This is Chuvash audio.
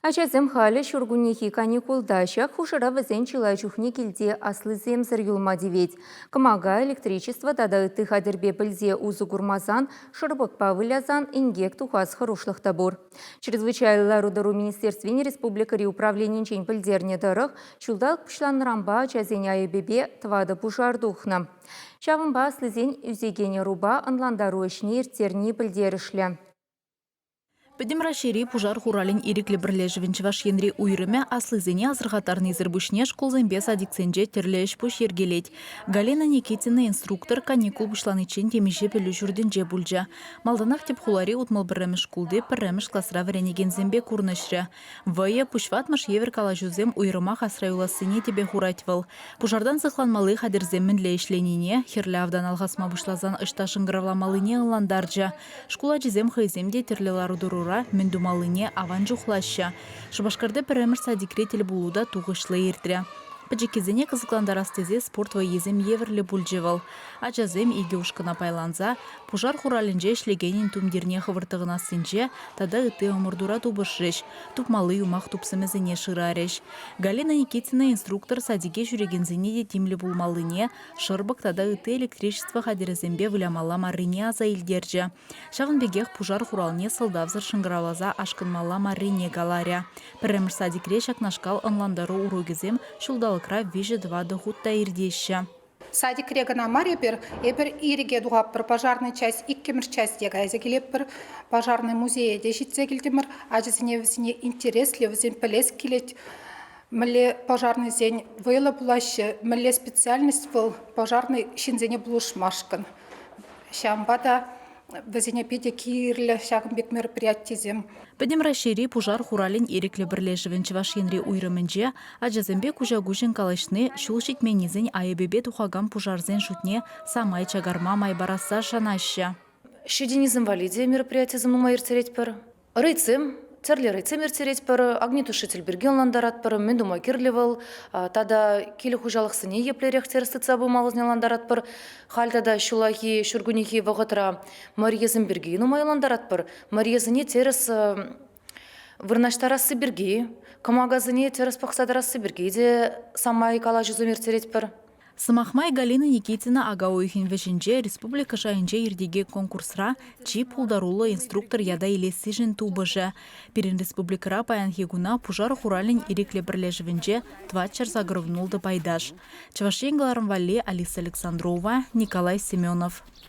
Ачасем халӗ ҫуркуннехи каникулта. Ҫак хушӑра вӗсен чылай чухне килте аслисемсӗр юлма тивет. Кӑмака, электричество тата ытти хатӗрпе пӗлсе усӑ курмасан, шӑрпӑкпа вылясан инкек тухас хӑрушлӑх та пур. Чрезвычайлӑ лару-тӑру министерствин республикӑри управленинчен пӗлтернӗ тӑрӑх, ҫулталӑк пуҫланнӑранпа ачасен айӑпӗпе тӑватӑ пушар тухнӑ. Ҫавӑнпа аслисен ӳсекен ӑрупа ӑнлантару ӗҫне ирттерни пӗлтерӗшлӗ. Пӗтӗм Раҫҫейри пушар хуралӗн ирӗклӗ пӗрлешӗвӗн Чӑваш Енри уйрӑмӗ аслисене асӑрхаттарнисӗр пуҫне шкулсемпе садиксенче тӗрлӗ ӗҫ-пуҫ йӗркелет. Галина Никитина инструктор каникул пуҫланиччен темиҫе пӗлӳ ҫуртӗнче пулчӗ. Малтанах тӗп хулари 61-мӗш шкулти пӗрремӗш класра вӗренекенсемпе курнӑҫрӗ. Вӑйӑ, пуҫватмӑш евӗр калаҫусем уйрӑмах асра юлассине тӗпе хурать вӑл. Пушартан сыхланмалли хатӗрсем мӗнле ӗҫленине, хӗрлӗ автан алхасма пуҫласан ӑҫта шӑнкӑравламаллине ӑнлантарчӗ. Шкул ачисем хӑйсем те тӗрлӗ лару-тӑрура мӗн тумаллине аван чухлаҫҫӗ. Шупашкарти пӗрремӗш садикре тӗлпулу та тухӑҫлӑ иртрӗ. Пӗчӗккисене кӑсӑклантарас тесе спорт вӑййисем евӗрлӗ пулчӗ вӑл. Ачасем икӗ ушкӑна пайланса пушар хуралӗнче ӗҫлекенӗн тумтирне хӑвӑрт тӑхӑнассинче тата ытти ӑмӑртура тупӑшрӗҫ, тупмалли юмах тупсӑмӗсене шырарӗҫ. Галина Никитина инструктор садике ҫӳрекенсене те тимлӗ пулмаллине, шӑрпӑк тата ытти электричество хатӗрӗсемпе вылямалла маррине аса илтерчӗ. Ҫавӑн пекех пушар хуралне сӑлтавсӑр шӑнкӑравласа ашкӑнмалла маррине каларӗ. Пӗрремӗш садикре ҫакнашкал ӑнлантару урокӗсем ҫулталӑкра виҫӗ-тӑватӑ хут та иртеҫҫӗ. Садикре кӑна мар эпир, эпир ирӗке тухатпӑр, пожарный часть, иккӗмӗш часте кайса килетпӗр, пожарный музее те ҫитсе килтӗмӗр. Ачасене вӗсене интереслӗ, вӗсен пӗлес килет. Мӗнле пожарнӑйсен вӑйлӑ пулаҫҫӗ, мӗнле специальность вӑл пожарнӑй ҫынсене пулӑшмашкӑн. Ҫавӑнпа та вӗсене питӗ кирлӗ ҫакӑн пек мероприятисем. Пӗтӗм Раҫҫейри пушар хуралӗн ирӗклӗ пӗрлешӗвӗн Чӑваш Енри уйрӑмӗнче ачасемпе куҫа-куҫӑн калаҫни ҫул ҫитменнисен айӑпӗпе тухакан пушарсен шутне самай чакарма май парасса шанаҫҫӗ. Ҫитӗннисем валли те мероприятисем нумай ирттеретпӗр. Рейдсем, тӗрлӗ рейдсем ирттеретпӗр, огнетушитель пирки ӑнлантаратпӑр, мӗн тума кирлӗ вӑл, тата кил хуҫалӑхсене еплерех тӗрӗс тытса пымаллине ӑнлантаратпӑр. Халь тата ҫуллахи, ҫуркуннехи вӑхӑтра мӑрьесем пирки нумай ӑнлантаратпӑр. Мӑрьесене тӗрӗс вырнаҫтарасси пирки, кӑмакасене тӗрӗс пӑхса тӑрасси пирки те самай калаҫусем ирттеретпӗр. Сӑмах май, Галина Никитина ака уйӑхӗн вӗҫӗнче республика шайӗнче иртекен конкурсра чи пултаруллӑ инструктор ята илессишӗн тупӑшӗ. Пирӗн республикӑра паянхи куна пушар хуралӗн ирӗклӗ пӗрлешӗвӗнче 486 пайташ. Чӑваш Ен кӑларӑм валли Алиса Александрова, Николай Семенов.